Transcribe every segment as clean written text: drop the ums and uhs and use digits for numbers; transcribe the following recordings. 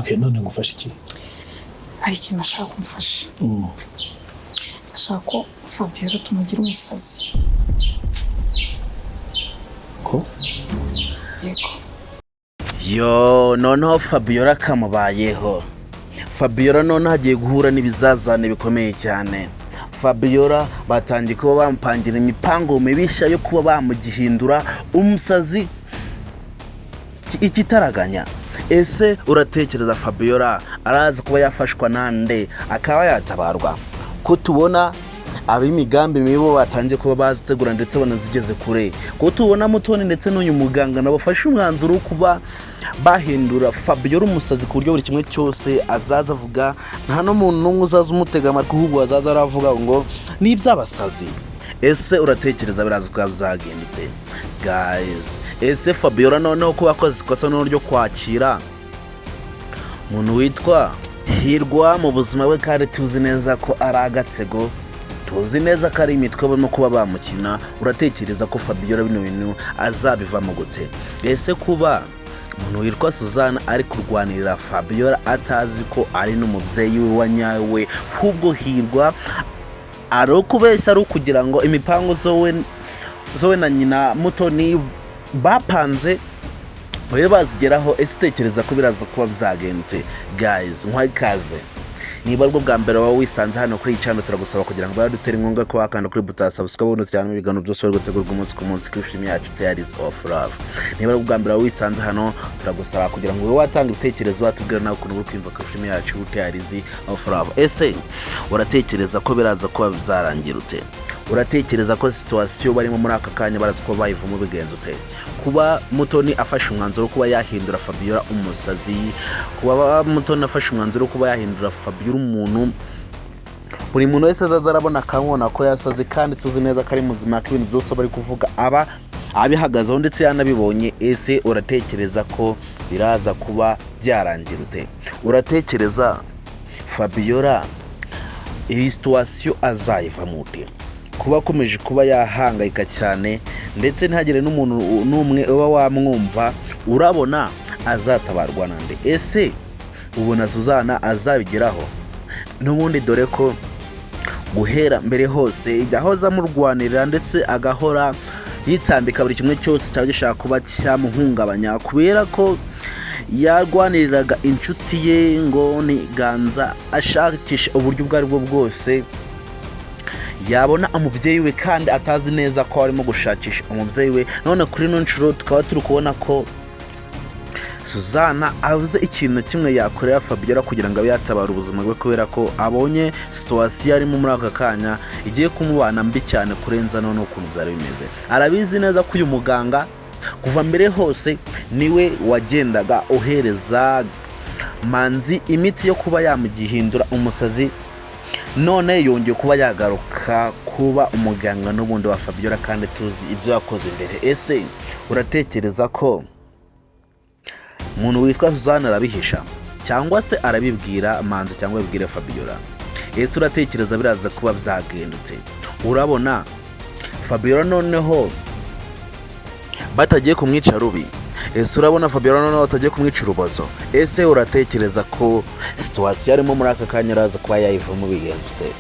Okay, none ngufashe iki? Hari ikintu ashaka kumfasha. Ashaka ko Fabiola tumugira umusazi. Ko? Yego. Yo, noneho Fabiola kamubayeho. Fabiola noneho agiye guhura n'ibizazane bikomeye cyane. Fabiola batangiye kuba bamupangira imipango mibisha yo kuba bamugihindura umusazi ikitaraganya. Ese uratekereza Fabiola araza kuba yafashwa nande, akaba yatabarwa, ko tubona ab'imigambi mibi bo batangiye kuba bazitegura ndetse banazigeze kure, ko tubona Mutoni ndetse n'uyu muganga nabo bafashe umwanzuro wo kuba bahindura Fabiola umusazi, ku buryo buri kimwe cyose azaza avuga nta n'umuntu n'umwe uzaza umutega amatwi, ahubwo azaza aravuga ngo ni iby'abasazi? Ese uratekereza biraza kuba byagendetse, guys? Ese Fabiola noneho ko bakoze ikosa noneho ryo kwakira umuntu witwa Hirwa mu buzima bwe, kandi tuzi neza ko ari agatego, tuzi neza ko ari imitwe barimo kuba bamukina, uratekereza ko Fabiola bino bintu azabivamo gute? Ese kuba umuntu witwa Suzana ari kurwanirira Fabiola atazi ko ari n'umubyeyi we wa nyawe, ahubwo Hirwa ari ukubeshya, ari ukugira ngo imipango zowe na nyina Mutoni bapanze babe bazigeraho, ese utekereza ko biraza kuba byagendutse? Guys, nkwaye ikaze. Niba aribwo bwa mbere waba wisanze hano kuri iyi channel, turagusaba kugira ngo badutere inkunga ko wakanda kuri buto ya subscribe, ubundi tujyane ibiganiro byose bari gutegurwa umunsi ku munsi kuri filime yacu Tales of Love. Niba aribwo bwa mbere waba wisanze hano, turagusaba kugira ngo ube watanga ibitekerezo, watubwira nawe ukuntu uri kwiyumva kuri filime yacu Tales of Love. Ese uratekereza ko biraza kuba byarangira ute? Uratekereza ko situation barimo muri aka kanya baraza kuba bayivamo bigenze ute? Kuba Mutoni afashe umwanzuro wo kuba yahindura Fabiola umusazi, kuba Mutoni afashe umwanzuro wo kuba yahindura Fabiola umuntu buri muntu wese azaza arabona akamubona ko yasaze, kandi tuzi neza ko ari muzima, ko ibintu byose bari kuvuga aba abihagazeho ndetse yanabibonye, ese uratekereza ko biraza kuba byarangira ute? Uratekereza Fabiola iyi situation azayivamo ute, kuba akomeje kuba yahangayika cyane ndetse ntihagire n'umuntu n'umwe uba wamwumva? Urabona azatabarwa nande? Ese ubona Suzana azabigeraho n'ubundi, dore ko guhera mbere hose yahoze amurwanirira ndetse agahora yitambika buri kimwe cyose cyaba gishaka kuba cyamuhungabanya, kubera ko yarwaniriraga inshuti ye ngo ni Ganza, ashakisha uburyo ubwo aribwo bwose yabona umubyeyi we, kandi atazi neza ko arimo gushakisha umubyeyi we? None kuri ino nshuro tukaba turi kubona ko Suzana abuze ikintu na kimwe yakorera Fabiola kugira ngo abe yatabara ubuzima bwe, kubera ko abonye situation arimo muri aka kanya igiye kumubana mbi cyane kurenza none ukuntu byari bimeze. Arabizi neza ko uyu muganga kuva mbere hose niwe wagendaga ohereza Manzi imiti yo kuba yamugihindura umusazi, none yongeye kuba yagaruka kuba umuganga n'ubundi wa Fabiola, kandi tuzi ibyo yakoze mbere. Ese uratekereza ko umuntu witwa Suzanne arabihisha, cyangwa se arabibwira Manzi, cyangwa abibwira Fabiola? Ese uratekereza biraza kuba byagendutse? Urabona Fabiola noneho batagiye kumwica rubi? Ese urabona Fabiola noneho batagiye kumwica urubozo? Ese uratekereza ko situation arimo muri aka kanya araza kuba yayivamo bigenze ute?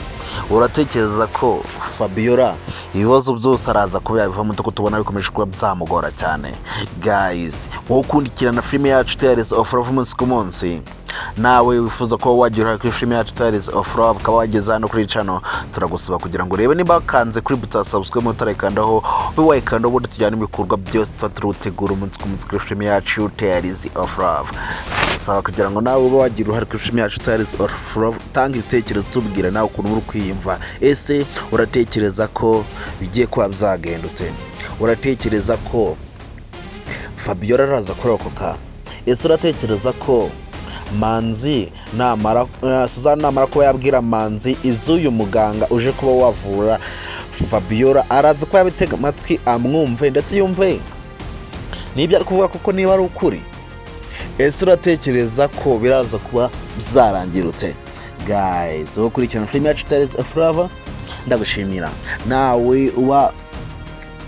Uratekereza ko Fabiola ibibazo byose araza kuba yabivamo, kuko tubona bikomeje kuba byamugora cyane? Guys, wowe ukundikirana filime yacu Tales of Love umunsi ku munsi, nawe wifuza kuba wagira uruhare kuri filime yacu Tales of Love, ukaba wageze hano kuri channel, turagusaba kugira ngo urebe niba wakanze kuri buto ya subscribe. Utarayikandaho, ube wayikandaho, ubundi tujyana ibikorwa byose tuba turi gutegura umunsi ku munsi kuri filime yacu Tales of Love. Turagusaba kugira ngo nawe ube wagira uruhare kuri filime yacu Tales of Love, tanga ibitekerezo, tubwira nawe ukuntu uri kwiyumva. Ese uratekereza ko bigiye kuba byagendutse? Uratekereza ko Fabiola araza kurokoka? Ese uratekereza ko Manzi namara, Suzanne namara kuba yabwira Manzi iby'uyu muganga uje kuba wavura Fabiola, araza kuba yabitega amatwi amwumve, ndetse yumve n'ibyo ari kuvuga kuko niba ari ukuri? Ese uratekereza ko biraza kuba byarangirutse? Guys, wowe ukurikirana filime yacu Tales of Love, ndagushimira. Nawe uba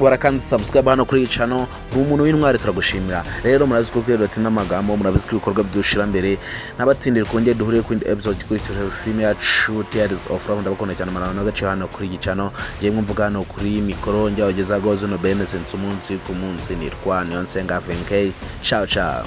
Warakanze subscribe hano kuri iyi channel, uri umuntu w'intwari, turagushimira. Rero murabizi ko kwera ati n'amagambo, murabizi ko ibikorwa byushira mbere. N'abatindira kongera duhurire ku yindi episode kuri filime yacu Tears of Love. Ndabakunda cyane, marano n'agaciro hano kuri iyi channel. Ngiye mwumvuga hano kuri mikoro njya wagezaho Zino Benessence umunsi ku munsi, nitwa Niyonsenga Venkey. Ciao ciao.